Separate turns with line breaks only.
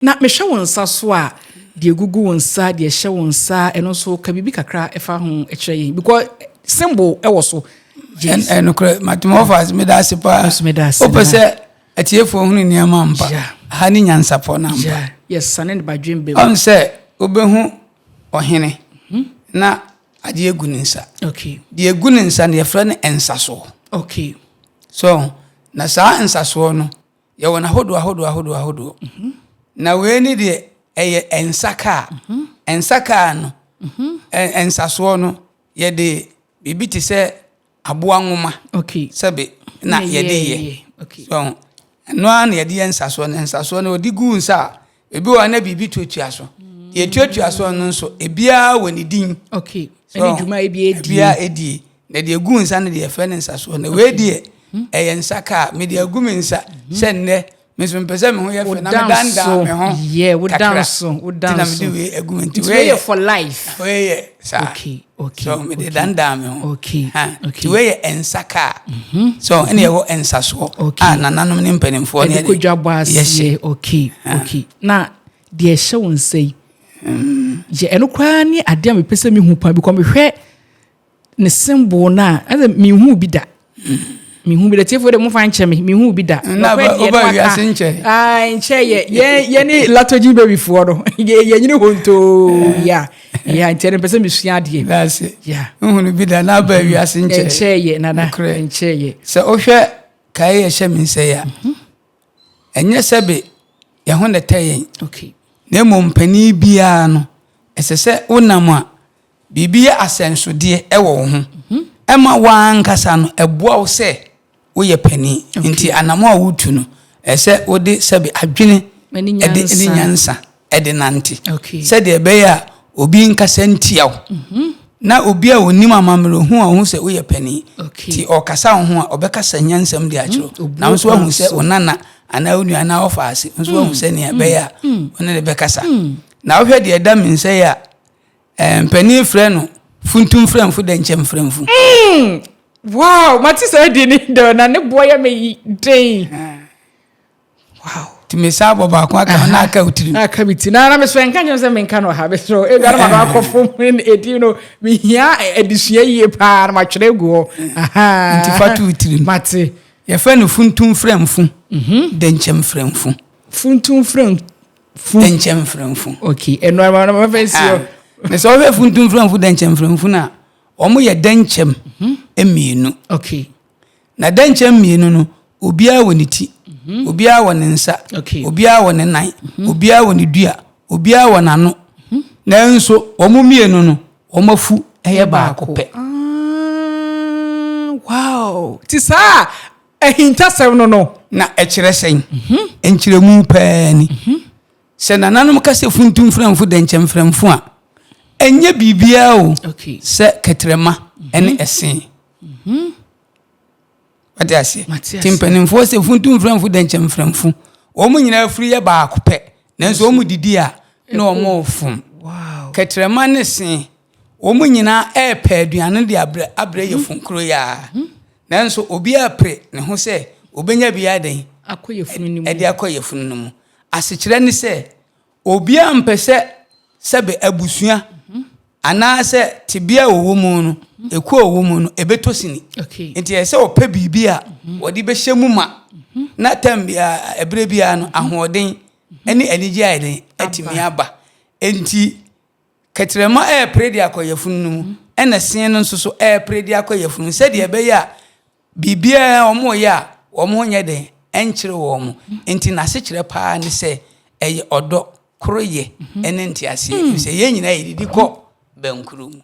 Na mehwɛ wo nsa so a, deɛ egugu wo nsa, deɛ ɛhyɛ wo nsa, ɛno nso ka biribi kakra ɛfa ho kyerɛ yɛn because symbol ɛwɔ so. Yes.
Ɛnokorɛ, matoma ɔfa, meda ase paa.
Nso meda ase.
Wopɛ sɛ atiefoɔ hunu nneɛma mpa ha ne nyansapɔ no ampa.
Yɛsane ne badwen bɛm.
Ɔn sɛ wobɛhu ɔhene na adeɛ gu ne nsa. Deɛ egu ne nsa no, yɛfrɛ no nsasoɔ. So na saa nsasoɔ no, yɛwɔ n'ahodoɔ ahodoɔ ahodoɔ ahodoɔ. Na wei ne deɛ ɛyɛ nsa kaa. Nsa kaa no, nsasoɔ no, yɛde biribi te sɛ aboa nwoma sɛbe na yɛde yɛ. So ɛno ara na yɛde yɛ nsasoɔ no. Nsasoɔ no, wɔde gu nsa a, ebi wɔ hɔ na biribi tuatua so. Deɛ tuatua so no nso, ebiara wɔ ne din.
So, ɛne dwuma ebi edi.
Ebiara edie. Na deɛ egu nsa no deɛ, yɛfrɛ no nsasoɔ. Na wei deɛ, ɛyɛ nsa kaa. Mede agu me nsa sɛ nnɛ me nso mpɛ sɛ me ho yɛ fɛ na medandan me ho kakra.
Woda
nti na
nso.
Mede wei agu me nti.
Nti wei yɛ for life.
Wei yɛ saa. So mede dandan me ho. Ha, nti wei yɛ nsa kaa. So ɛna yɛwɔ nsasoɔ a nananom ne mpanimfoɔ ne
ɛde kɔ dwa bɔ
yɛhyɛ.
Aseɛ. Okay, na deɛ ɛhyɛ wo nsa yi yɛ ɛno koraa ne adeɛ a mepɛ sɛ mehu pa because mehwɛ ne symbol no a, ɛsɛ mehu bi da, mehu bi da. Tiefoɔ de, mofa nkyɛ me, mehu bi da.
Na
Nɔkorɛ deɛ
woba
na waka.
Wiase nkyɛ.
Ah, nkyɛ yɛ yɛ ne latogen baby foɔ no, yɛnyini hontoo ya, nti ɛno mpɛ sɛ mesua adeɛ.
That's it. Nhunu bi da na aba wiase nkyɛ.
Nkyɛ yɛ, nana.
Nokorɛ.
Nkyɛ yɛ.
Sɛ wohwɛ kae yɛ hyɛ me nsa yi a, ɛnyɛ sɛbe yɛn ho na ɛtɛ yɛn, na mmom panin biara no, ɛsɛ sɛ wonam a, biribi yɛ asɛnsodeɛ ɛwɔ wo ho ɛma woankasa no, ɛboa wo sɛ woyɛ panin. Nti anamo a wotu no, ɛsɛ wode sɛbe adwene
ɛne
ɛde ne
nyansa.
Nyansa ɛde nante sɛdeɛ ɛbɛyɛ a obi nkasa ntia wo, na obi a onim amammerɛ hu a ɔhu sɛ woyɛ panin nti ɔkasa wo ho a, ɔbɛkasa nyansam de akyerɛ wo. Na wo nso wahu sɛ wo nana anaa wo nua anaa wɔfa ase nso wahu sɛ nea ɛbɛyɛ a wo ne ne bɛkasa. Na wohwɛ deɛ ɛda me nsa yi a, mpanin frɛ no funtum frɛmfo, dɛnkyɛm frɛmfo.
Wow, mate sɛ di ne dɛ na ne boɔ yɛ me den. Wow.
Nti mesa abɔ baako aka ho na aka wo tirim.
Aka mi ti na mesɛ nka nkyɛn sɛ menka no ha, mesrɛ ebi anam ano akɔ fam. Edi no, mehia adesua yie paa na matwerɛ agu hɔ. Aha.
Nti fa to wo tirim.
Mate.
Yɛfrɛ no funtum frɛmfo, dɛnkyɛm frɛmfo.
Funtum frɛmfo.
Dɛnkyɛm frɛmfo.
Okay, ɛno ama na mafɛ si hɔ.
Na sɛ wohwɛ funtum frɛmfo, dɛnkyɛm frɛmfo no a, wɔn yɛ dɛnkyɛm mmienu. Na dɛnkyɛm mmienu no, obiara wɔ ne ti, obiara wɔ ne nsa, obiara wɔ ne nan, obiara wɔ ne dua, obiara wɔ n'ano, nanso wɔn mmienu no, wɔn afu yɛ baako pɛ.
Ah, wow, ti saa ahintasɛm no.
Na ɛkyerɛ sɛn? Nkyerɛmu pɛɛ ni sɛ nananom ka sɛ funtum frɛmfo, dɛnkyɛm frɛmfo a, ɛnyɛ biribiara o sɛ kɛtrɛma ne ɛsen. Wate aseɛ?
Mate
nti
aseɛ.
Mpanimfoɔ sɛ funtum frɛmfo, dɛnkyɛm frɛmfo, wɔn nyinaa firi yɛ baako pɛ, nanso wɔn didi a na wɔn fom. Kɛtrɛma ne sen, wɔn nyinaa ɛɛpɛ aduane de abrɛ yɛ funkuro yi a, nanso obiara pere ne ho sɛ obenya bi adan
akɔ yɛfunu no mu.
Ɛde akɔ yɛfunu no mu. Asekyerɛ ne sɛ obiara mpɛ sɛ sɛbe abusua anaasɛ tebea a wɔwɔ mu no, ekuo a wɔwɔ mu no, ɛbɛtɔ sini. Nti ɛsɛ sɛ ɔpɛ biribi a wɔde bɛhyɛ mu ma na tam biara, ɛberɛ biara no, ahoɔden ne anigye ayɛ den atumi aba. Nti kɛtrɛma ɛɛpere de akɔ yɛfunu no mu, ɛna sen no nso so ɛɛpere de akɔ yɛfunu mu sɛdeɛ ɛbɛyɛ a biribiara wɔn reyɛ a, wɔn ho nyɛ den ɛnkyerɛ wɔn. Nti n'asekyerɛ paa ne sɛ ɛyɛ ɔdɔ, koroyɛ ne nteaseɛ, ɛfiri sɛ yɛn nyinaa yɛdidi kɔ bɛnkoro mu.